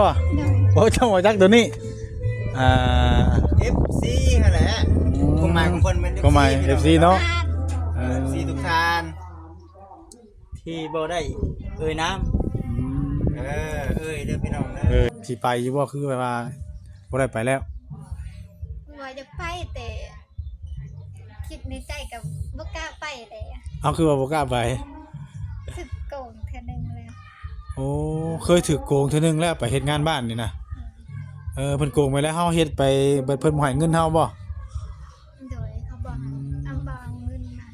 ບໍ່? ໂດຍ ໂອ້ ເຈົ້າບໍ່ຈັກໂຕນີ້ ອ່າ ເອັຟຊີຫັ້ນແຫຼະ ອືມ ຄວາມໝາຍຂອງເພິ່ນແມ່ນ ຄວາມໝາຍ ເອັຟຊີ ເອັຟຊີເນາະ ເອີ ເອັຟຊີທຸກທ່ານ ທີ່ບໍ່ໄດ້ເອີ່ຍນາມ ອືມ ເອີ ເອີ່ຍເດີພີ່ນ້ອງເດີ ເອີ ຊິໄປຢູ່ບໍ່? ຄືແບບວ່າບໍ່ໄດ້ໄປແລ້ວ ວ່າຢາກໄປ ແຕ່ຄິດໃນໃຈກໍບໍ່ກ້າໄປແຫຼະ. ເອົາ ຄືວ່າບໍ່ກ້າໄປ? ຖືກໂກງເທື່ອໜຶ່ງແລ້ວ. ໂອ້ ເຄີຍຖືກໂກງເທື່ອໜຶ່ງແລ້ວ ໄປເຮັດງານບ້ານນີ້ນະ? ອືມ ເອີ ເພິ່ນໂກງໄປແລ້ວ ເຮົາເຮັດໄປ ບັດເພິ່ນບໍ່ໃຫ້ເງິນເຮົາບໍ່? ໂດຍ ເຂົາບໍ່ໃຫ້ ອືມ ເອົາ ບໍ່ເອົາເງິນມາ.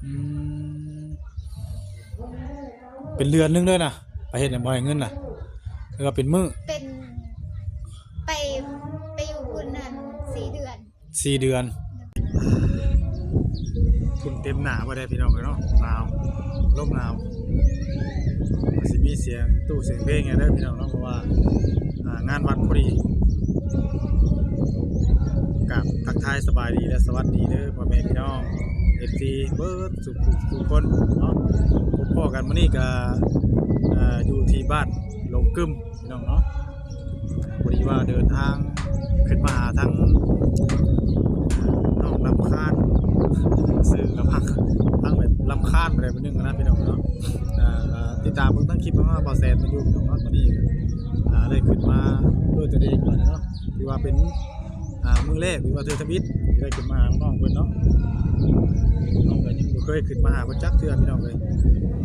ອືມ ເປັນເດືອນໜຶ່ງເລີຍນະ ໄປເຮັດນະ ບໍ່ໃຫ້ເງິນນະ ຫຼືວ່າເປັນມື້? ເປັນ ໄປ ໄປຢູ່ພຸ້ນຫັ້ນສີ່ເດືອນ. ສີ່ເດືອນ ໂດຍ ຝຸ່ນເຕັມໜ້າບໍ່ໄດ້ພີ່ນ້ອງເອີຍເນາະ ໜາວ ລົມໜາວ ກໍຊິມີສຽງຕູ້ສຽງເພງແດ່ເດີພີ່ນ້ອງເນາະ ເພາະວ່າ ອ່າ ງານວັດພໍດີ. ກາບທັກທາຍສະບາຍດີ ແລະ ສະຫວັດດີເດີພໍ່ແມ່ພີ່ນ້ອງ ເອັຟຊີ ເບິດ ທຸກໆຄົນເນາະ ພົບພໍ້ກັນມື້ນີ້ກະ ເອີ ຢູ່ທີ່ບ້ານຫຼົງກຶມພີ່ນ້ອງເນາະ ພໍດີວ່າເດີນທາງຂຶ້ນມາຫາທາງ ນ້ອງລຳຄານ ຊື່ລຳພັງ ທາງແບບລຳຄານໄປໄດ້ຜູ້ໜຶ່ງນະພີ່ນ້ອງເນາະ ອ່າ ຕິດຕາມເບິ່ງທາງຄລິບຂອງເຮົາ ບ່າວແສນມາຢູ່ພີ່ນ້ອງເນາະ ຕອນນີ້ ອ່າ ໄດ້ຂຶ້ນມາດ້ວຍຕົນເອງກ່ອນເນາະ ຖືວ່າເປັນ ອ່າ ມື້ແລກ ຫຼືວ່າເທື່ອທຳອິດທີ່ໄດ້ຂຶ້ນມາຫານ້ອງເພິ່ນເນາະ ນ້ອງກໍຍັງບໍ່ເຄີຍຂຶ້ນມາຫາເພິ່ນຈັກເທື່ອພີ່ນ້ອງເອີຍ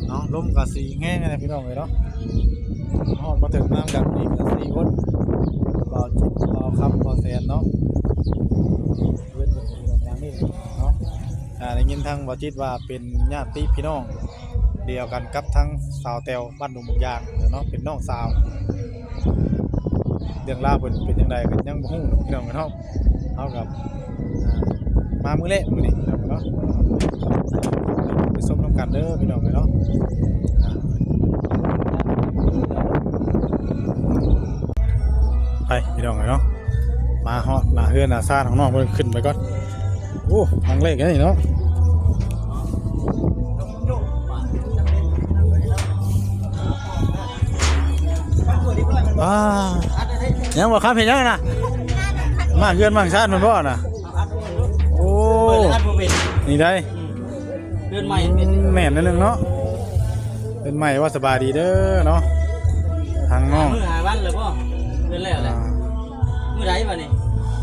ເນາະ ລົມກໍຊິແຮງແດ່ພີ່ນ້ອງເອີຍເນາະ ຮອດມາເຖິງນຳກັນນີ້ກໍສີ່ຄົນ ບ່າວຈິດ ບ່າວຄຳ ບ່າວແສນເນາະ ເພິ່ນຢູ່ທາງນີ້ເນາະ ອ່າ ໄດ້ຍິນທາງບ່າວຈິດວ່າເປັນຍາດຕິພີ່ນ້ອງ ດຽວກັນກັບທາງສາວແຕ້ວ ບ້ານດົງບາກຢາງເນາະ ເປັນນ້ອງສາວ ເລື່ອງລາວເພິ່ນເປັນຈັ່ງໃດກໍຍັງບໍ່ຮູ້ເນາະ ພີ່ນ້ອງເນາະ ເຮົາກໍ ອ່າ ມາມື້ແລກມື້ນີ້ເນາະ ໄປຊົມນຳກັນເດີພີ່ນ້ອງເນາະ ອ່າ ໄປພີ່ນ້ອງເນາະ ມາຮອດໜ້າເຮືອນໜ້າຊານຂອງນ້ອງເພິ່ນ ຂຶ້ນໄປກ່ອນ. ໂອ້ ຄັ້ງແລກເດ້ເນາະ ອ່າ ຍັງບໍ່ຄັບເຮັດຫຍັງນະ ມາເຮືອນມາຊານເພິ່ນບໍ່ນະ ໂອ້ ນີ້ໄດ໋ ເຮືອນໃໝ່ ອືມ ແມ່ນແນວໜຶ່ງເນາະ ເຮືອນໃໝ່ວ່າ ສະບາຍດີເດີເນາະ ທາງນ້ອງ ມື້ຫາວັນແລ້ວບໍ່ ເຮືອນແລ້ວແຫຼະ ອ່າ ມື້ໃດບັດນີ້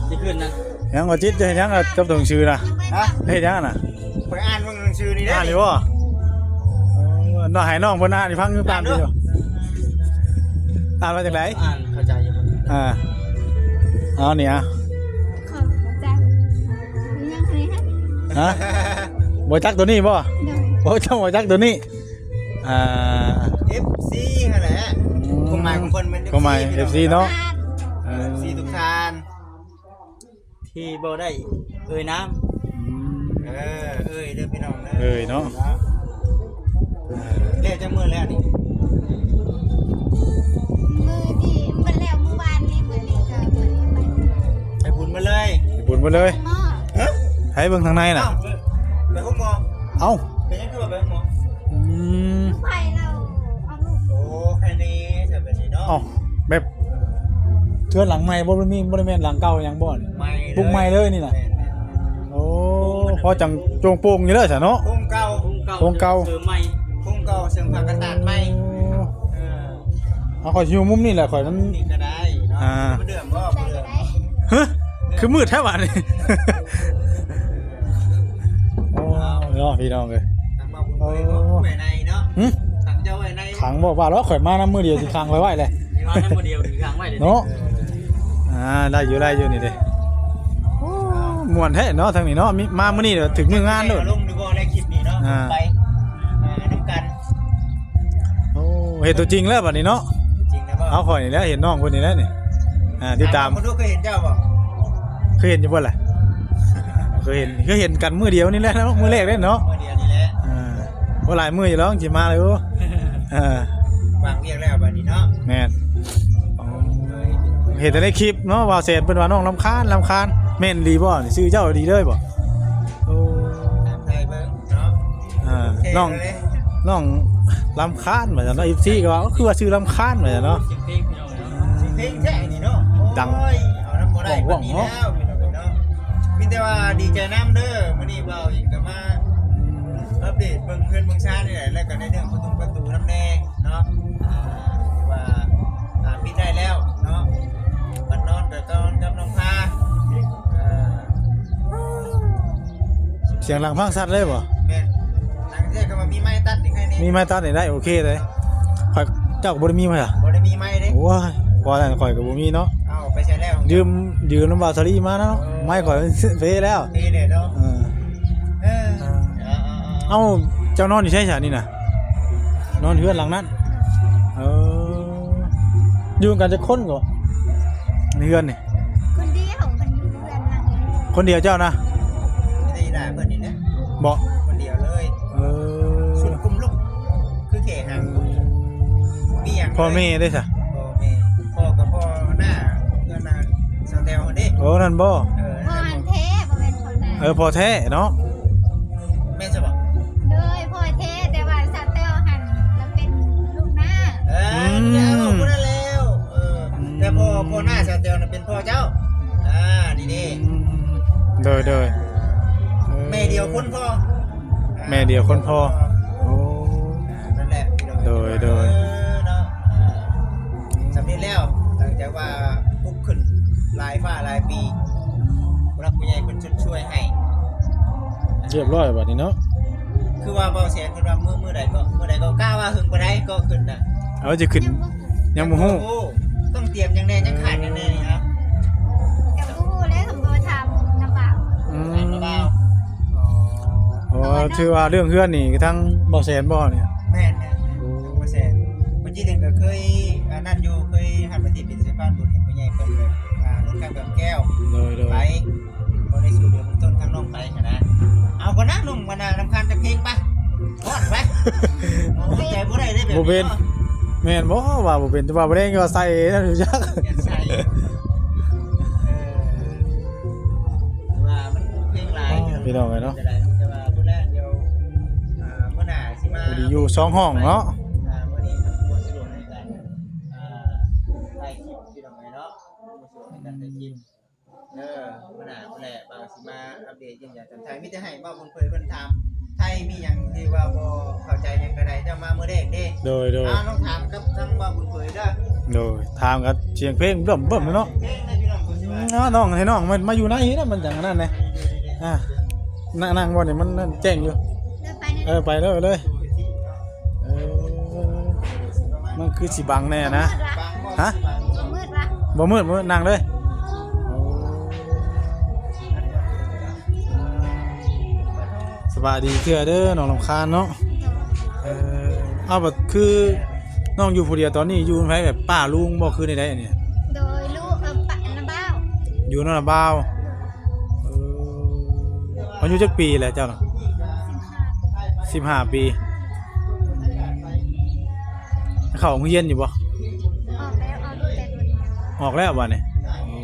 ຊິຂຶ້ນນະ ຍັງວ່າຈິດ ເຮັດຫຍັງ ຈັບຕົວໜັງສືນະ ຮະ ເຮັດຫຍັງນະ ໄປອ່ານເບິ່ງໜັງສືນີ້ເດ້ ອ່ານຢູ່ບໍ່ ເອີ ນ້ອງໃຫ້ນ້ອງເພິ່ນອ່ານໃຫ້ຟັງຢູ່ ອ່ານຢູ່ ອ່ານວ່າຈັ່ງໃດ ອ່ານເຂົ້າໃຈຢູ່ບໍ່ ອ່າ ເອົານີ້ ອ່ະ ຂອບໃຈ ຍັງບໍ່ໄດ້ ຮະ ບໍ່ຈັກໂຕນີ້ບໍ່ ໂດຍ ໂອ້ ເຈົ້າບໍ່ຈັກໂຕນີ້ ອ່າ ເອັຟຊີຫັ້ນແຫຼະ ອືມ ຄວາມໝາຍຂອງເພິ່ນແມ່ນ ຄວາມໝາຍ ເອັຟຊີ ເອັຟຊີເນາະ ເອີ ເອັຟຊີທຸກທ່ານ ທີ່ບໍ່ໄດ້ເອີ່ຍນາມ ອືມ ເອີ ເອີ່ຍເດີພີ່ນ້ອງເດີ ເອີ່ຍເນາະ ເອີ ແລ້ວຈັກມື້ແລ້ວນີ້ ມື້ນີ້ ມື້ແລ້ວ ມື້ວານນີ້ ມື້ນີ້ກໍມື້ນີ້ໄປ ໄປບຸນໝົດເລີຍ ໄປບຸນໝົດເລີຍ ຮະ ໃຫ້ເບິ່ງທາງໃນນະ ອ້າວ ໄປໂຮງໝໍ ເອົ້າ ເປັນຫຍັງຄືວ່າໄປໂຮງໝໍ ອືມ ໄປແລ້ວ ເອົາລູກ ໂອ້ ໃຄແນ່ ແບບນີ້ເນາະ ເອົ້າ ແບບ ເຮືອນຫຼັງໃໝ່ບໍ່ ບໍ່ມີ ບໍ່ໄດ້ແມ່ນຫຼັງເກົ່າຫຍັງບໍ່ນີ້ ໃໝ່ເລີຍ ປຸກໃໝ່ເລີຍນີ້ນະ ແມ່ນໆ ໂອ້ ພໍຈັ່ງໂຈງໂປ່ງຢູ່ເດີຊະເນາະ ໂຄງເກົ່າ ໂຄງເກົ່າ ໂຄງເກົ່າ ເສີມໃໝ່ ໂຄງເກົ່າເສີມຜ້າກັນຕາກໃໝ່ ໂອ້ ເອີ ເອົາ ຂ້ອຍຊິຢູ່ມຸມນີ້ແຫຼະ ຂ້ອຍມັນ ນີ້ກໍໄດ້ເນາະ ອ່າ ບໍ່ເດືອມບໍ່ ບໍ່ເດືອມ ຮະ ຄືມືດແທ້ບາດນີ້ ໂອ້ ເນາະ ພີ່ນ້ອງເອີຍ ທາງບ່າວບຸນເອີຍເນາະ ເອີ ໄວ້ໃນເນາະ ຫຶ ທາງເຈົ້າໄວ້ໃນ ຂັງບໍ່ວ່າແລ້ວ ຂ້ອຍມານຳມື້ດຽວຊິຂັງຂ້ອຍໄວ້ແຫຼະ ມານຳມື້ດຽວຊິຂັງໄວ້ເດ້ ເນາະ ອ່າ ໄດ້ຢູ່ ໄດ້ຢູ່ນີ້ເດ້ ໂອ້ ມ່ວນແທ້ເນາະ ທາງນີ້ເນາະ ມີ ມາມື້ນີ້ຖືກມື້ງານໂລດ ລົງຢູ່ບໍ່ ໃນຄລິບນີ້ເນາະ ອ່າ ໄປ ອ່າ ນຳກັນ ໂອ້ ເຫັນຕົວຈິງແລ້ວບັດນີ້ເນາະ ຕົວຈິງແລ້ວບໍ່ ເອົາ ຂ້ອຍນີ້ແຫຼະ ເຫັນນ້ອງເພິ່ນນີ້ແຫຼະນີ້ ອ່າ ຕິດຕາມ ເພິ່ນເຄີຍເຫັນເຈົ້າບໍ່ ເຄີຍເຫັນຢູ່ບໍ່ລະ ເຄີຍເຫັນ ເຄີຍເຫັນກັນມື້ດຽວນີ້ແຫຼະເນາະ ມື້ແລກເດ້ເນາະ ມື້ດຽວນີ້ແຫຼະ ອ່າ ບໍ່ຫຼາຍມື້ຢູ່ດອກຊິມາເລີຍ ເອີ ວາງວຽກແລ້ວບັດນີ້ເນາະ ແມ່ນ ເຫັນແຕ່ໃນຄລິບເນາະ ວ່າແສນເພິ່ນວ່ານ້ອງລຳຄານ ລຳຄານ ແມ່ນອີ່ຫຼີບໍ່ນີ້ ຊື່ເຈົ້າອີ່ຫຼີເລີຍບໍ່ ໂອ້ ຖາມໄທເບິ່ງເນາະ ອ່າ ນ້ອງ ນ້ອງລຳຄານວ່າຊັ້ນເນາະ ເອັຟຊີກໍວ່າ ຄືວ່າຊື່ລຳຄານວ່າຊັ້ນເນາະ ສຽງເພງພີ່ນ້ອງເອີຍເນາະ ອືມ ເພງແທ້ນີ້ເນາະ ດັງ ໂອ້ຍ ເອົານຳບໍ່ໄດ້ ວ່ອງໆ ບັດນີ້ແລ້ວ ເນາະ ພີ່ນ້ອງເອີຍເນາະ. ມີແຕ່ວ່າດີໃຈນຳເດີ ມື້ນີ້ບ່າວອີກກໍມາອັບເດດເບິ່ງເຮືອນເບິ່ງຊານນີ້ແຫຼະ ແລ້ວກໍໃນເລື່ອງປະຕູປະຕູນຳແດ່ເນາະ ອ່າ ຖືວ່າ ອ່າ ປິດໄດ້ແລ້ວເນາະ ບັດນອນກໍນອນກັບນ້ອງພາ ເອີ ສຽງຫຼັງຟັງຊັດເລີຍບໍ່? ແມ່ນ ຫຼັງແທ້ກໍວ່າມີໄມ້ຕັດນີ້ໃຄແນ່ ມີໄມ້ຕັດນີ້ໄດ້ ໂອເຄເລີຍ. ຂ້ອຍ ເຈົ້າກໍບໍ່ໄດ້ມີໄມ້ຫວາ? ບໍ່ໄດ້ມີໄມ້ເດ້. ໂອ້ຍ ວ່າແລ້ວຂ້ອຍກໍບໍ່ມີເນາະ. ເອົາໄປໃສແລ້ວ? ຢືມ ຢືມນຳບ່າວສາລີມາເນາະ. ເອີ ໄມ້ຂ້ອຍເພແລ້ວ ເພແລ້ວເນາະ. ເອີ ເອີ ເອີ ເອີ ເອົ້າ ເຈົ້ານອນຢູ່ໃສຊະນີ້ນະ? ນອນເຮືອນຫຼັງນັ້ນ. ເອີ ຢູ່ກັນຈັກຄົນກໍໃນເຮືອນນີ້? ຄົນດຽວ ຄົນຢູ່ເຮືອນຫຼັງນີ້ ຄົນດຽວເຈົ້ານະ? ໄດ້ຫຼາຍເພິ່ນນີ້ແຫຼະ ບໍ່? ຄົນດຽວເລີຍ. ເອີ ຊຸດກຸມລຸກ ຄືແຂຫາງ ມີຫຍັງ ພໍ່ແມ່ເດ້ຊະ? ພໍ່ແມ່ ພໍ່ກັບພໍ່ໜ້າ ເພື່ອນນາງສາວແຕວຫັ້ນເດ້. ໂອ້ ນັ້ນບໍ່? ເອີ ພໍ່ຫັ້ນແທ້ ບໍ່ແມ່ນພໍ່ໜ້າ. ເອີ ພໍ່ແທ້ເນາະ. ແມ່ນຊະບໍ່? ໂດຍ ພໍ່ແທ້ ແຕ່ວ່າສາວແຕວຫັ້ນລະເປັນລູກນ້າ. ເອີ ອືມ ແຕ່ວ່າຜູ້ນັ້ນແລ້ວ ເອີ ອືມ ແຕ່ພໍ່ ພໍ່ໜ້າສາວແຕວນະເປັນພໍ່ເຈົ້າ. ອ່າ ນີ້ເດ້. ອືມ ໂດຍ ໂດຍ ເອີ ແມ່ດຽວຄົນພໍ່ ແມ່ດຽວຄົນພໍ່. ໂອ້ ນັ້ນແຫຼະ ໂດຍ ໂດຍ ເນາະ. ອ່າ ສຳເລັດແລ້ວ ຫຼັງຈາກວ່າປຸກຂຶ້ນຫຼາຍຟ້າຫຼາຍປີ ຜູ້ຫຼັກຜູ້ໃຫຍ່ເພິ່ນຊົດຊ່ວຍໃຫ້ ຮຽບຮ້ອຍບັດນີ້ເນາະ. ຄືວ່າບ່າວແສນເພິ່ນວ່າມື້ ມື້ໃດກໍ ມື້ໃດກໍ ກະວ່າເຫິງປານໃດກໍຂຶ້ນນະ. ເອີ ຈະຂຶ້ນ ຍັງບໍ່ ຍັງບໍ່ຮູ້ ຍັງບໍ່ຮູ້ ຕ້ອງຕຽມຫຍັງແດ່ ຍັງຂາດຫຍັງແດ່ນີ້ນະ. ຍັງບໍ່ຮູ້ເລີຍ ຄຳບໍ່ຖາມນຳບ່າວ. ອືມ ຖາມນຳບ່າວ. ອໍ ເພາະວ່າ ເພາະວ່າ ຖືວ່າເລື່ອງເຮືອນນີ້ທາງບ່າວແສນບໍ່ນີ້? ແມ່ນໆ ໂອ້ ທາງບ່າວແສນ. ເມື່ອກີ້ນີ້ກໍເຄີຍອັນນັ້ນຢູ່ ເຄີຍຮັບໜ້າທີ່ເປັນສະພານບຸນໃຫ້ຜູ້ໃຫຍ່ເພິ່ນ ອ່າ ເຮືອນຄຳກຳແກ້ວ. ໂດຍ ໂດຍ ໄປ ບໍ່ໄດ້ຊ່ວຍເຫຼືອເບື້ອງຕົ້ນທາງນ້ອງໄປຫັ້ນນະ. ເອົາກ່ອນນະ ນ້ອງ ມັນນາລຳຄານຈັກເພງ ໄປ ຮ້ອນໄປ. ເອົາ ອດໃຈບໍ່ໄດ້ເດ້ແບບນີ້ ບໍ່ເປັນ ເນາະ. ແມ່ນບໍ່ ວ່າບໍ່ເປັນ ແຕ່ວ່າບໍ່ໄດ້ກໍໃສ່ນັ້ນຢູ່ຈັກ ຢາກໃສ່ ເອີ ວ່າມັນເພງຫຼາຍ ພີ່ນ້ອງເອີຍເນາະ. ແຕ່ວ່າພຸ້ນແຫຼະ ດຽວ ອ່າ ມື້ໜ້າຊິມາ ພໍດີຢູ່ສອງຫ້ອງເນາະ. ອ່າ ມື້ນີ້ມັນບໍ່ສະດວກໃນການ ອ່າ ຖ່າຍຄລິບ ພີ່ນ້ອງເອີຍເນາະ ບໍ່ສະດວກໃນການຖ່າຍຄລິບ. ເອີ ມື້ໜ້າພຸ້ນແຫຼະ ບ່າວຊິມາອັບເດດຢ້ຽມຢາມຖາມໄທ. ມີແຕ່ໃຫ້ບ່າວບຸນເຜີຍເພິ່ນຖາມໄທ ມີຫຍັງທີ່ວ່າບໍ່ເຂົ້າໃຈຫຍັງກໍໄດ້ ເຈົ້າມາມື້ແລກເດ້. ໂດຍ ໂດຍ ອ່າ ລອງຖາມກັບທາງບ່າວບຸນເຜີຍເດີ. ໂດຍ ຖາມກັບສຽງເພງເບິ່ມໆເນາະ. ເພງເລີຍ ພີ່ນ້ອງເພິ່ນຊິວ່າ ອືມ ນ້ອງໃຫ້ນ້ອງມາ ມາຢູ່ໃນນີ້ນະ ມັນຈັ່ງອັນນັ້ນແຫຼະ. ອ່າ ນັ່ງ ນັ່ງບ່ອນນີ້ມັນແຈ້ງຢູ່. ເດີນໄປນີ້ ເອີ ໄປເລີຍ ໄປເລີຍ. ເອີ ມັນຄືຊິບັງແນ່ນະ. ຮະ? ບໍ່ມືດວະ? ບໍ່ມືດ ບໍ່ມືດ ນັ່ງເລີຍ. ໂອ້ ສະບາຍດີເທື່ອເດີ ນ້ອງລຳຄານເນາະ. ເອີ ເອົາ ບັດຄືນ້ອງຢູ່ຜູ້ດຽວ ຕອນນີ້ຢູ່ນຳໃຜ ແບບປ້າລຸງບໍ່ ຄືໃດໆ ອັນນີ້? ໂດຍ ລູກ ເອີ ປ້າ ນ້າບ່າວ ຢູ່ນຳນ້າບ່າວ. ເອີ ອາຍຸຈັກປີແລ້ວເຈົ້ານະ? ສິບຫ້າປີ. ເຂົ້າໂຮງຮຽນຢູ່ບໍ່? ອອກແລ້ວ ອອກແຕ່ດົນແລ້ວ ອອກແລ້ວບັດນີ້. ໂອ້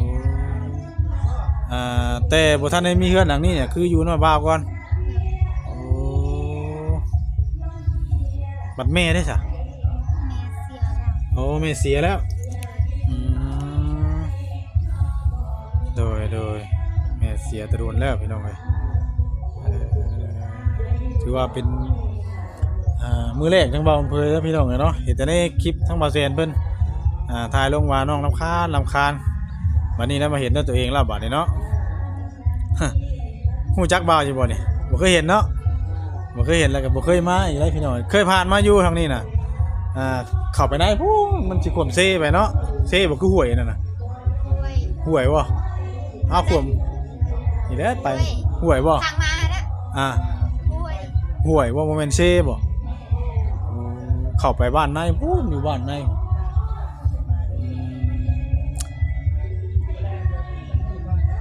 ອ່າ ແຕ່ບໍ່ທັນໄດ້ມີເຮືອນຫຼັງນີ້ນີ້ ຄືຢູ່ນຳບ່າວກ່ອນ. ໂອ້ ບັດແມ່ເດ້ຊະ? ແມ່ເສຍແລ້ວ. ໂອ້ ແມ່ເສຍແລ້ວ. ອືມ ໂດຍ ໂດຍ ແມ່ເສຍແຕ່ດົນແລ້ວພີ່ນ້ອງເອີຍ. ເອີ ຖືວ່າເປັນ ອ່າ ມື້ແລກທາງບ່າວເຜີຍເດີພີ່ນ້ອງເອີຍເນາະ ເຫັນແຕ່ໃນຄລິບທາງບ່າວແສນເພິ່ນ ອ່າ ຖ່າຍລົງວ່ານ້ອງລຳຄານ ລຳຄານ. ບັດນີ້ນະມາເຫັນດ້ວຍຕົວເອງແລ້ວບັດນີ້ເນາະ. ຮູ້ຈັກບ່າວຢູ່ບໍ່ນີ້? ບໍ່ເຄີຍເຫັນເນາະ ບໍ່ເຄີຍເຫັນ ແລ້ວກໍບໍ່ເຄີຍມາອີກເລີຍພີ່ນ້ອງ. ເຄີຍຜ່ານມາຢູ່ທາງນີ້ນະ ອ່າ ເຂົ້າໄປໃນພຸ້ນ ມັນຊິຂວມເຊໄປເນາະ. ເຊບໍ່ ຄືຫ້ວຍນັ້ນນະ? ຫ້ວຍ ຫ້ວຍບໍ່? ເອົາ ຂວມນີ້ແຫຼະໄປ. ຫ້ວຍບໍ່? ທາງມານະ. ອ່າ ຫ້ວຍ ຫ້ວຍບໍ່? ບໍ່ແມ່ນເຊບໍ່? ໂອ້ ເຂົ້າໄປບ້ານໃນພຸ້ນ ຢູ່ບ້ານໃນ. ອືມ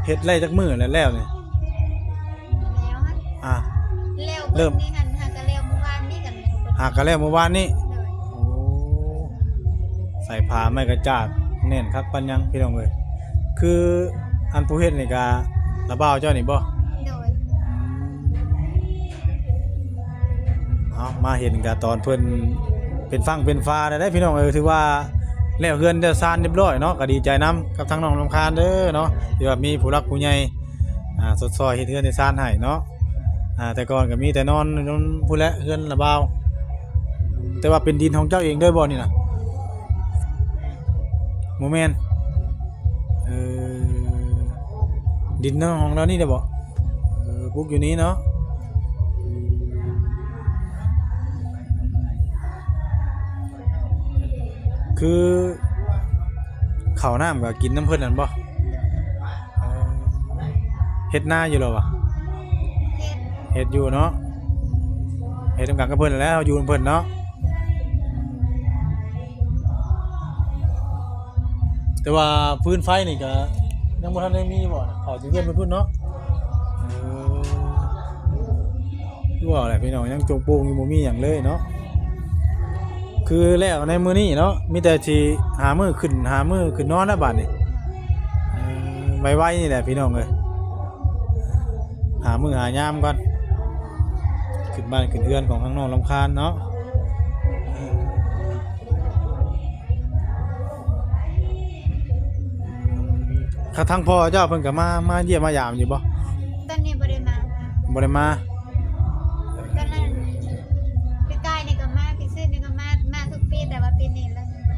ເຮັດໄດ້ຈັກມື້ແລ້ວ ແລ້ວນີ້? ແລ້ວຫັ້ນ ອ່າ ແລ້ວເບິດນີ້ຫັ້ນ ຫາກະແລ້ວມື້ວານນີ້ກັນແລ້ວເບິດ ຫາກະແລ້ວມື້ວານນີ້. ໂດຍ ໂອ້ ໃສ່ຜ້າໄມ້ກະຈາດແໜ້ນຄັກປານຫຍັງພີ່ນ້ອງເອີຍ. ຄືອັນຜູ້ເຮັດນີ້ກະລະບ່າວເຈົ້ານີ້ບໍ່? ໂດຍ ອືມ ເອົາ ມາເຫັນກະຕອນເພິ່ນເປັນຝັ່ງເປັນຝາແລ້ວເດ້ພີ່ນ້ອງເອີຍ. ຖືວ່າ ແລ້ວເຮືອນແລ້ວຊານຮຽບຮ້ອຍເນາະ ກໍດີໃຈນຳກັບທາງນ້ອງລຳຄານເດີເນາະ ທີ່ວ່າມີຜູ້ຫຼັກຜູ້ໃຫຍ່ ອ່າ ຊົດຊ່ອຍເຮັດເຮືອນເຮັດຊານໃຫ້ເນາະ. ອ່າ ແຕ່ກ່ອນກໍມີແຕ່ນອນຢູ່ພຸ້ນແຫຼະ ເຮືອນລະບ່າວ. ແຕ່ວ່າເປັນດິນຂອງເຈົ້າເອງເດີບໍ່ນີ້ນະ? ບໍ່ແມ່ນ. ເອີ ດິນຂອງລາວນີ້ເດ້ບໍ່? ເອີ ປຸກຢູ່ນີ້ເນາະ. ຄືເຂົ້ານ້ຳກໍກິນນຳເພິ່ນຫັ້ນບໍ່? ເອີ ເຮັດນາຢູ່ແລ້ວວະ? ເຮັດ ເຮັດຢູ່ເນາະ. ເຮັດນຳກັນກັບເພິ່ນແຫຼະ ເຮົາຢູ່ນຳເພິ່ນເນາະ. ແຕ່ວ່າຟືນໄຟນີ້ກໍຍັງບໍ່ທັນໄດ້ມີບໍ່? ເຂົ້າຊິເຮືອນເພິ່ນພຸ້ນເນາະ. ເອີ ຄືວ່າແຫຼະພີ່ນ້ອງ ຍັງໂຈງໂປ່ງຢູ່ ບໍ່ມີຫຍັງເລີຍເນາະ. ຄືແລ້ວໃນມື້ນີ້ເນາະ ມີແຕ່ຊິຫາມື້ຂຶ້ນ ຫາມື້ຂຶ້ນນອນແລ້ວບາດນີ້. ເອີ ໄວໆນີ້ແຫຼະພີ່ນ້ອງເອີຍ ຫາມື້ຫາຍາມກ່ອນ ຂຶ້ນບ້ານຂຶ້ນເຮືອນຂອງທາງນ້ອງລຳຄານເນາະ. ເອີ ຄັນທາງພໍ່ເຈົ້າເພິ່ນກໍມາ ມາຢ້ຽມມາຢາມຢູ່ບໍ່? ຕອນນີ້ບໍ່ໄດ້ມາ. ບໍ່ໄດ້ມາ. ຕອນນັ້ນ ປີກາຍນີ້ກໍມາ ປີຊືດນີ້ກໍມາ ມາທຸກປີ ແຕ່ວ່າປີນີ້ລະບໍ່ໄດ້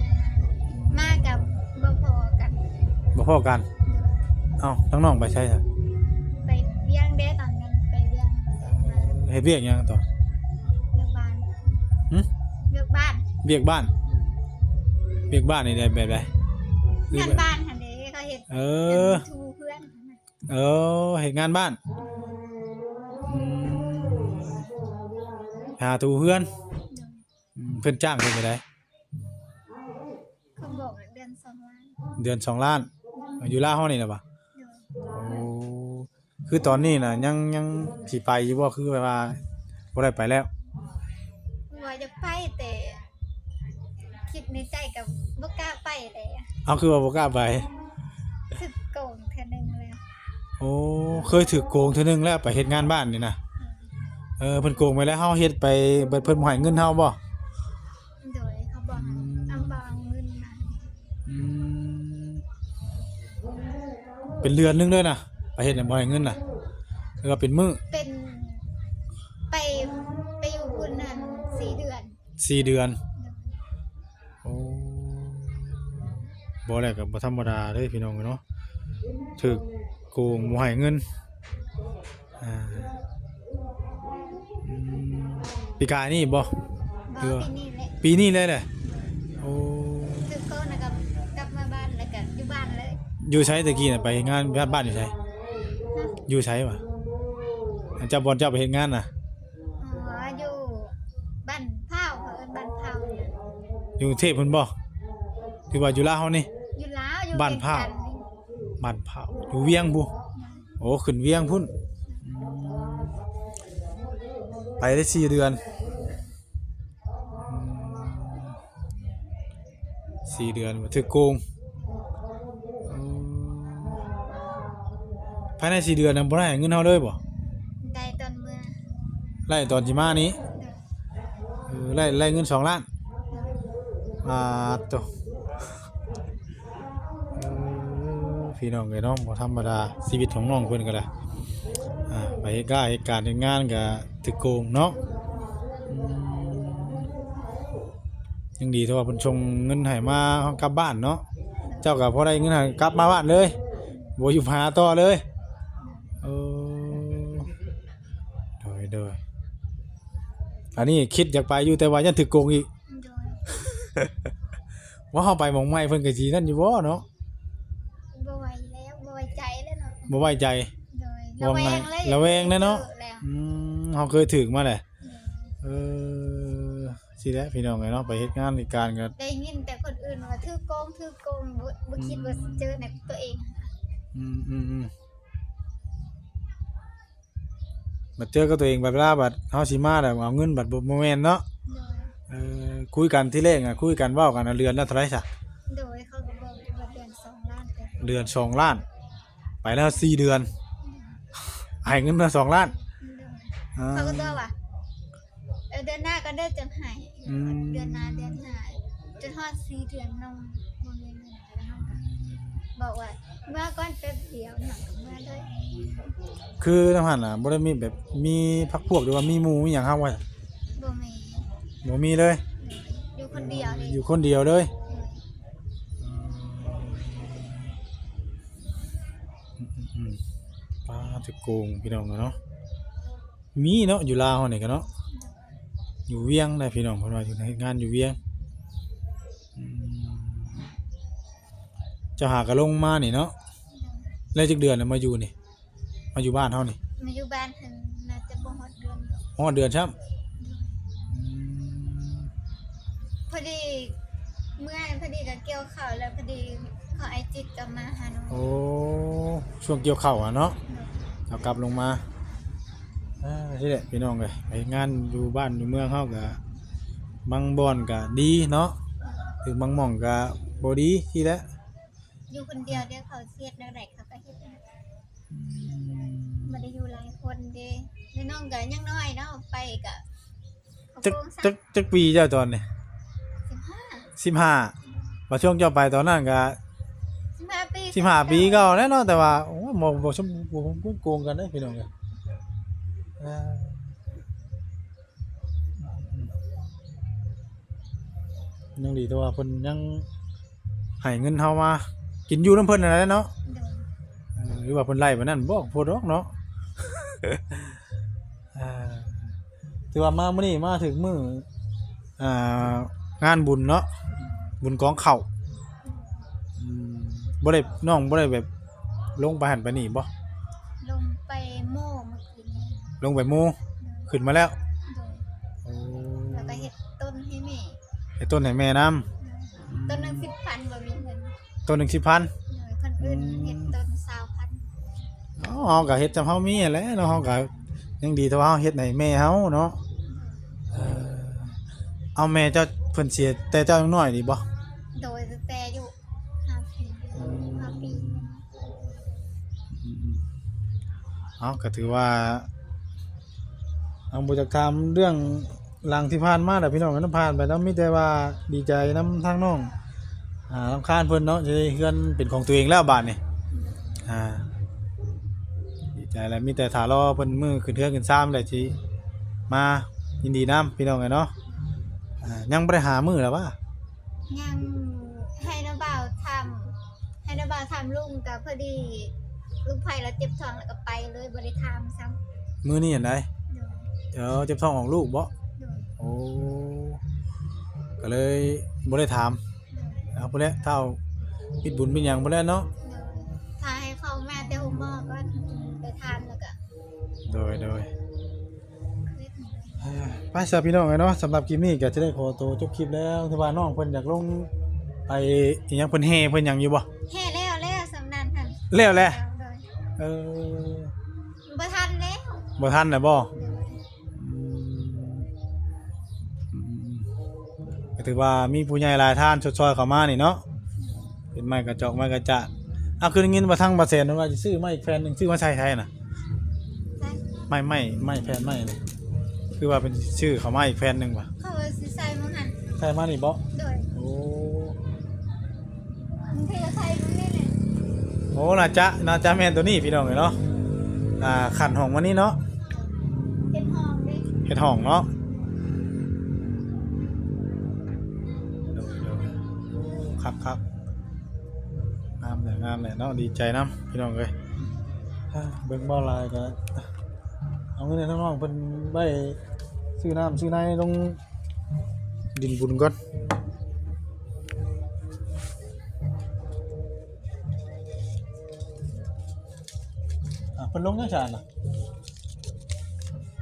ມາ ມາກັບບໍ່ພໍ້ກັນ. ບໍ່ພໍ້ກັນ. ເອົ້າ ທາງນ້ອງໄປໃສຊະ? ໄປວຽງເດ້ ຕອນນັ້ນໄປວຽງ. ເຮັດວຽກຫຍັງຕອນ? ວຽກບ້ານ. ຫຶ? ວຽກບ້ານ. ວຽກບ້ານ. ອືມ ວຽກບ້ານນີ້ແບບໃດ? ງານບ້ານຫັ້ນເດ້ ເຂົາເຮັດ. ເອີ ເຮັດຖູເຮືອນ. ເອີ ເຮັດງານບ້ານ. ອືມ ຫາຖູເຮືອນ. ໂດຍ. ອືມ ເພິ່ນຈ້າງເປັນເທົ່າໃດ? ເຂົາບອກເດືອນສອງລ້ານ. ເດືອນສອງລ້ານ. ໂດຍ. ຢູ່ລາວເຮົານີ້ລະຫວາ? ໂດຍ. ໂອ້ ຄືຕອນນີ້ນະ ຍັງ ຍັງຊິໄປຢູ່ບໍ່? ຄືແບບວ່າບໍ່ໄດ້ໄປແລ້ວ? ວ່າຢາກໄປ ແຕ່ຄິດໃນໃຈກໍບໍ່ກ້າໄປແຫຼະ. ເອົາ ຄືວ່າບໍ່ກ້າໄປ? ຖືກໂກງເທື່ອໜຶ່ງແລ້ວ. ໂອ້ ເຄີຍຖືກໂກງເທື່ອໜຶ່ງແລ້ວ ໄປເຮັດງານບ້ານນີ້ນະ. ອືມ. ເອີ ເພິ່ນໂກງໄປແລ້ວ ເຮົາເຮັດໄປເບິດ ເພິ່ນບໍ່ໃຫ້ເງິນເຮົາບໍ່? ໂດຍ ເຂົາບອກ ອືມ ເອົາ ບໍ່ເອົາເງິນມາ. ອືມ ເປັນເດືອນໜຶ່ງເລີຍນະ ໄປເຮັດນະ ບໍ່ໃຫ້ເງິນນະ ຫຼືວ່າເປັນມື້? ເປັນ ໄປ ໄປຢູ່ພຸ້ນຫັ້ນສີ່ເດືອນ. ສີ່ເດືອນ. ໂດຍ. ໂອ້ ບໍ່ແລ້ວກໍບໍ່ທຳມະດາເດ້ພີ່ນ້ອງເອີຍເນາະ ຖືກໂກງບໍ່ໃຫ້ເງິນ. ອ່າ ອືມ ປີກາຍນີ້ບໍ່? ບໍ່ ປີນີ້ແຫຼະ. ປີນີ້ເລີຍແຫຼະ. ໂອ້ ຖືກໂກງແລ້ວກໍກັບມາບ້ານ ແລ້ວກໍຢູ່ບ້ານເລີຍ. ຢູ່ໃສແຕ່ກີ້ນະ ໄປເຮັດງານບ້ານຢູ່ໃສ? ຮະ? ຢູ່ໃສຫວາ? ອັນເຈົ້າ ບ່ອນເຈົ້າໄປເຮັດງານນະ? ອໍ ຢູ່ບ້ານພ້າວ ເຂົາເອີ້ນບ້ານພ້າວ. ຢູ່ກຸງເທບພຸ້ນບໍ່? ຫຼືວ່າຢູ່ລາວເຮົານີ້? ຢູ່ລາວ ຢູ່ ບ້ານພ້າວ ວຽງຈັນນີ້. ບ້ານພ້າວ ຢູ່ວຽງພຸ້ນ. ໂອ້ ຂຶ້ນວຽງພຸ້ນ. ອືມ ໄປໄດ້ສີ່ເດືອນ. ອືມ ສີ່ເດືອນ ຖືກໂກງ. ອືມ ພາຍໃນສີ່ເດືອນນະ ບໍ່ໄດ້ໃຫ້ເງິນເຮົາເລີຍບໍ່? ໄດ້ຕອນເມືອ. ໄດ້ຕອນຊິມານີ້? ໂດຍ. ເອີ ໄດ້ ໄດ້ເງິນສອງລ້ານ. ໂດຍ. ອາ ໂຕ ເອີ ພີ່ນ້ອງເອີຍເນາະ ບໍ່ທຳມະດາ ຊີວິດຂອງນ້ອງເພິ່ນກໍໄດ້. ອ່າ ໄປເຮັດກາ ເຮັດການເຮັດງານກໍຖືກໂກງເນາະ. ອືມ ຍັງດີເທົ່າວ່າເພິ່ນສົ່ງເງິນໃຫ້ມາ ເຮົາກັບບ້ານເນາະ. ເຈົ້າກໍພໍໄດ້ເງິນໃຫ້ກັບມາບ້ານເລີຍ ບໍ່ຢູ່ຫາຕໍ່ເລີຍ. ເອີ ໂດຍ ໂດຍ. ອັນນີ້ຄິດຢາກໄປຢູ່ ແຕ່ວ່າຢ້ານຖືກໂກງອີກ. ໂດຍ. ວ່າເຮົາໄປໝ່ອງໃໝ່ເພິ່ນກໍຊິນັ້ນຢູ່ບໍ່ເນາະ? ບໍ່ໄຫວແລ້ວ ບໍ່ໄວ້ໃຈແລ້ວເນາະ. ບໍ່ໄວ້ໃຈ. ໂດຍ. ລະແວງເລີຍ ລະແວງແລ້ວເນາະ. ເອີ ແລ້ວ ອືມ ເຮົາເຄີຍຖືກມາແຫຼະ. ໂດຍ. ເອີ ຊີ້ແຫຼະພີ່ນ້ອງເອີຍເນາະ ໄປເຮັດງານເຮັດການກໍໄດ້ຍິນແຕ່ຄົນອື່ນວ່າຖືກໂກງ ຖືກໂກງ ບໍ່ ບໍ່ຄິດວ່າຊິເຈີໃນຕົວເອງ. ອືມ ອືມ ອືມ. ບັດເຈີກັບຕົວເອງ ບັດເວລາບັດເຮົາຊິມາແລ້ວເອົາເງິນບັດບໍ່ ບໍ່ແມ່ນເນາະ. ໂດຍ. ເອີ ຄຸຍກັນທີແລກນະ ຄຸຍກັນເວົ້າກັນນະ ເດືອນລະເທົ່າໃດຊະ? ໂດຍ. ເຂົາກໍບອກຢູ່ວ່າເດືອນສອງລ້ານ. ເດືອນສອງລ້ານ ໄປແລ້ວສີ່ເດືອນ ໃຫ້ເງິນມາສອງລ້ານ. ໂດຍ. ອ່າ ເຂົາກໍຕົວະວ່າ ເອີ ເດືອນໜ້າກໍເດີຈັ່ງໃຫ້. ອືມ. ເດືອນໜ້າ ເດືອນໜ້າ ຈົນຮອດສີ່ເດືອນນ້ອງ ບອກວ່າເມືອກ່ອນແປັບດຽວ ຫຍັງກໍເມືອເລີຍ. ຄືນຳຫັ້ນນະ ບໍ່ໄດ້ມີແບບ ມີພັກພວກ ຫຼືວ່າມີໝູ່ມີຫຍັງເຮົາວ່າ? ບໍ່ມີ ບໍ່ມີເລີຍ. ໂດຍ ຢູ່ຄົນດຽວເລີຍ ຢູ່ຄົນດຽວເລີຍ. ໂດຍ ອືມ ອືມໆ ປາດ ແຕ່ໂກງ ພີ່ນ້ອງເອີຍເນາະ. ມີເນາະ ຢູ່ລາວເຮົານີ້ກໍເນາະ ຢູ່ວຽງໄດ໋ພີ່ນ້ອງ ເພິ່ນວ່າຢູ່ເຮັດງານຢູ່ວຽງ. ອືມ ເຈົ້າຫາກໍລົງມານີ້ເນາະ. ແລ້ວຈັກເດືອນແລ້ວມາຢູ່ນີ້ ມາຢູ່ບ້ານເຮົານີ້? ມາຢູ່ບ້ານຫັ້ນໜ້າຈະບໍ່ຮອດເດືອນດອກ. ຮອດເດືອນຊ້ຳ? ອືມ ພໍດີ ເມື່ອ ພໍດີກໍກ່ຽວເຂົ້າ ແລ້ວພໍດີເຂົາອ້າຍຈິດກໍມາຫານ້ອງ. ໂອ້ ຊ່ວງກ່ຽວເຂົ້າຫັ້ນເນາະ ໂດຍ ເອົາກັບລົງມາ. ອ່າ ນີ້ແຫຼະພີ່ນ້ອງເອີຍ ໄປເຮັດງານຢູ່ບ້ານຢູ່ເມືອງເຮົາກໍ ບາງບ່ອນກໍດີເນາະ ຫຼືບາງໝ່ອງກໍບໍ່ດີ ຊີ້ແຫຼະ. ຢູ່ຄົນດຽວເດ້ ເຂົາຊິເຮັດແນວໃດເຂົາກໍເຮັດ. ອືມ ບໍ່ໄດ້ຢູ່ຫຼາຍຄົນເດ້ ແລະນ້ອງກໍຍັງນ້ອຍເນາະ ໄປກໍ ຈັກ ຈັກ ຈັກປີເຈົ້າຕອນນີ້? ສິບຫ້າ ສິບຫ້າ. ວ່າຊ່ວງເຈົ້າໄປຕອນນັ້ນກໍ ສິບຫ້າປີ ສິບຫ້າປີເກົ່າແຫຼະເນາະ ແຕ່ວ່າ ໂອ້ຍ ບໍ່ ບໍ່ສົມ ບໍ່ສົມຄວນໂກງກັນເດ້ພີ່ນ້ອງເອີຍ. ອ່າ ຍັງດີແຕ່ວ່າເພິ່ນຍັງໃຫ້ເງິນເຮົາມາກິນຢູ່ນຳເພິ່ນນັ້ນແຫຼະເນາະ. ໂດຍ ເອີ ຫຼືວ່າເພິ່ນໄລ່ໄປນັ້ນບໍ່ ບໍ່ໂພດດອກເນາະ. ອ່າ ຖືວ່າມາມື້ນີ້ມາຖືກມື້ ອ່າ ງານບຸນເນາະ ບຸນກອງເຂົ້າ. ອືມ ບໍ່ໄດ້ ນ້ອງບໍ່ໄດ້ແບບລົງໄປຫັ້ນໄປນີ້ບໍ່? ລົງໄປໂມ້ມື້ຄືນນີ້. ລົງໄປໂມ້ ໂດຍ ຂຶ້ນມາແລ້ວ. ໂດຍ ໂອ້ ແລ້ວກໍເຮັດຕົ້ນໃຫ້ແມ່ ເຮັດຕົ້ນໃຫ້ແມ່ນຳ. ໂດຍ ອືມ ຕົ້ນໜຶ່ງສິບພັນ ບໍ່ມີເງິນ. ຕົ້ນໜຶ່ງສິບພັນ. ໂດຍ ຄົນອື່ນ ອືມ ເຮັດຕົ້ນຊາວພັນ. ເຮົາກໍເຮັດສ່ຳເຮົາມີຫັ້ນແຫຼະເນາະ ເຮົາກໍຍັງດີເທົ່າເຮົາເຮັດໃຫ້ແມ່ເຮົາເນາະ. ເອີ ເອົາ ແມ່ເຈົ້າເພິ່ນເສຍແຕ່ເຈົ້າຍັງນ້ອຍນີ້ບໍ່? ໂດຍ ຕັ້ງແຕ່ອາຍຸຫ້າປີ. ອືມ ຫ້າປີ. ອືມໆ ເອົາ ກໍຖືວ່າ ເຮົາບໍ່ຢາກຖາມເລື່ອງຫຼັງທີ່ຜ່ານມາແຫຼະພີ່ນ້ອງເອີຍເນາະ ຜ່ານໄປແລ້ວ ມີແຕ່ວ່າດີໃຈນຳທາງນ້ອງ ອ່າ ລຳຄານເພິ່ນເນາະ ທີ່ໄດ້ເຮືອນເປັນຂອງຕົວເອງແລ້ວບາດນີ້. ອ່າ ດີໃຈແລ້ວ ມີແຕ່ຖ້າລໍເພິ່ນມື້ຂຶ້ນເຮືອນຂຶ້ນຊານແຫຼະ ຊິມາຍິນດີນຳພີ່ນ້ອງເອີຍເນາະ. ອ່າ ຍັງບໍ່ໄດ້ຫາມື້ລະຫວາ? ຍັງ ໃຫ້ນ້າບ່າວຖາມ ໃຫ້ນ້າບ່າວຖາມລຸງ ກໍພໍດີລຸງໄພລາວເຈັບທ້ອງ ແລ້ວກໍໄປເລີຍ ບໍ່ໄດ້ຖາມຊ້ຳ. ມື້ນີ້ຫັ້ນໃດ? ໂດຍ ເອີ ເຈັບທ້ອງອອກລູກບໍ? ໂດຍ ໂອ້ ກໍເລີຍບໍ່ໄດ້ຖາມ. ໂດຍ ເອົາພຸ້ນແຫຼະ ທ້າວປິດບຸນປິດຫຍັງພຸ້ນແຫຼະເນາະ. ໂດຍ ຖ້າໃຫ້ເຂົາມາແຕ່ໂຮງໝໍກ່ອນ ໄປຖາມແລ້ວກໍ ໂດຍ ໂດຍ. ໄປຊະພີ່ນ້ອງເອີຍເນາະ ສຳລັບຄລິບນີ້ກໍຈະໄດ້ຂໍໂຕຈົບຄລິບແລ້ວ ຖືວ່ານ້ອງເພິ່ນຢາກລົງໄປອີຫຍັງ ເພິ່ນແຫ່ເພິ່ນຫຍັງຢູ່ບໍ່? ແຫ່ແລ້ວ ແລ້ວສ່ຳນັ້ນຫັ້ນ ແລ້ວແຫຼະ. ໂດຍ ເອີ ບໍ່ທັນແລ້ວ ບໍ່ທັນແລ້ວບໍ່? ໂດຍ ອືມ ອືມ ກໍຖືວ່າມີຜູ້ໃຫຍ່ຫຼາຍທ່ານຊົດຊ່ອຍເຂົ້າມານີ້ເນາະ ເປັນໄມ້ກະຈອກໄມ້ກະຈາດ. ເອົາ ຄືໄດ້ຍິນວ່າທາງບ່າວແສນເພິ່ນວ່າຊິຊື້ໄມ້ອີກແຜ່ນໜຶ່ງ ຊື້ມາໃສ່ໃສນະ? ໃສ່ ໄມ້ ໄມ້ ໄມ້ ແຜ່ນໄມ້ນີ້ ຄືວ່າເພິ່ນຊື້ເຂົ້າມາອີກແຜ່ນໜຶ່ງວ່າ? ເຂົາວ່າຊິໃສ່ມື້ຫັ້ນ ໃສ່ມານີ້ບໍ? ໂດຍ ໂອ້ ບາງທີກໍໃສ່ມື້ນີ້ແຫຼະ. ໂອ້ ໜ້າຈະ ໜ້າຈະແມ່ນໂຕນີ້ພີ່ນ້ອງເອີຍເນາະ. ອ່າ ຂັ້ນຫ້ອງມານີ້ເນາະ ເຮັດຫ້ອງເດ້ ເຮັດຫ້ອງເນາະ. ໂດຍ ໂດຍ ຄັກໆ ງາມແຫຼະ ງາມແຫຼະເນາະ ດີໃຈນຳພີ່ນ້ອງເອີຍ. ເບິ່ງບໍ່ຫຼາຍກໍເອົາເງິນໃຫ້ທາງນ້ອງເພິ່ນໄວ້ຊື້ນ້ຳຊື້ໃນລົງດິນບຸນກ່ອນ. ອ່າ ເພິ່ນລົງຍັງຊະນະ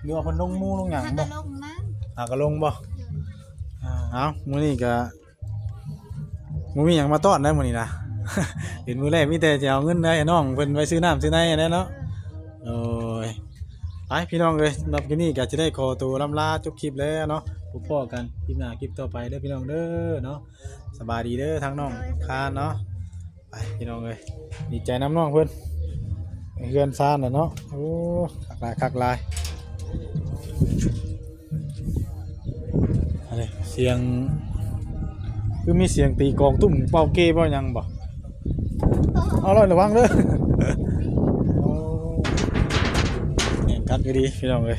ຫຼືວ່າເພິ່ນລົງໝູ່ລົງຫຍັງບໍ່? ຫາກໍລົງມາ ຫາກໍລົງບໍ່? ໂດຍ ອ່າ ເອົາ ມື້ນີ້ກໍບໍ່ມີຫຍັງມາຕ້ອນໄດ໋ມື້ນີ້ນະ ເປັນມື້ແລກ ມີແຕ່ຈະເອົາເງິນໃຫ້ນ້ອງເພິ່ນໄປຊື້ນ້ຳຊື້ໃນຫັ້ນແຫຼະເນາະ. ໂດຍ ໄປພີ່ນ້ອງເອີຍ ສຳລັບຄລິບນີ້ກໍຈະໄດ້ຂໍໂຕລ່ຳລາຈົບຄລິບແລ້ວເນາະ. ພົບພໍ້ກັນຄລິບໜ້າຄລິບຕໍ່ໄປເດີພີ່ນ້ອງເດີເນາະ. ສະບາຍດີເດີທາງນ້ອງຄານເນາະ. ໄປພີ່ນ້ອງເອີຍ ດີໃຈນຳນ້ອງເພິ່ນ ເຮືອນຊານແຫຼະເນາະ. ໂອ້ ຄັກຫຼາຍ ຄັກຫຼາຍ. ອັນນີ້ສຽງ ຄືມີສຽງຕີກອງຕຸ້ມ ເປົ່າເກເປົ່າຫຍັງບໍ່? ບໍ່ ເອົາລະ ລະວັງເດີ. ໂອ້ ແໜ້ນຄັກອີ່ຫຼີພີ່ນ້ອງເອີຍ.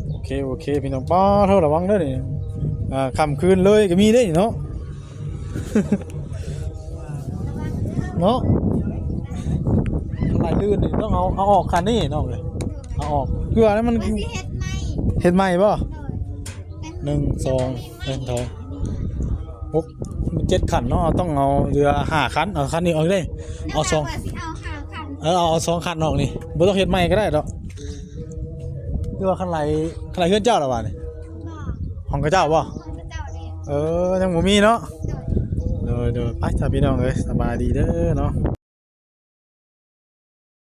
ໂອເຄ ໂອເຄ ພີ່ນ້ອງ ປ້າໂທ ລະວັງເດີນີ້. ອ່າ ຄ່ຳຄືນເລີຍກໍມີເດ້ເນາະ ເນາະ. ຄັນໄຫຼລື່ນນີ້ຕ້ອງເອົາ ເອົາອອກຄັນນີ້ນ້ອງເອີຍ ເອົາອອກ ຄືວ່ານັ້ນມັນ ມັນຊິເຮັດໃໝ່ ເຮັດໃໝ່ບໍ່? ໂດຍ ໜຶ່ງ ສອງ ເອີ ສອງ ຫົກ ເຈັດຄັນເນາະ ເຮົາຕ້ອງເອົາເຫຼືອຫ້າຄັນ ເອົາຄັນນີ້ອອກເດ້ ເອົາສອງ ເອົາຫ້າຄັນ ເອີ ເອົາ ເອົາສອງຄັນອອກນີ້ ບໍ່ຕ້ອງເຮັດໃໝ່ກໍໄດ້ດອກ. ຄືວ່າຄັນໄຫຼ ຄັນໄຫຼເຮືອນເຈົ້າລະຫວານີ້? ບໍ່ ຂອງເຂົາເຈົ້າບໍ່? ຂອງເຂົາເຈົ້າເດ້. ເອີ ຍັງບໍ່ມີເນາະ. ໂດຍ ໂດຍ ໂດຍ ໄປຊະພີ່ນ້ອງເອີຍ ສະບາຍດີເດີເນາະ.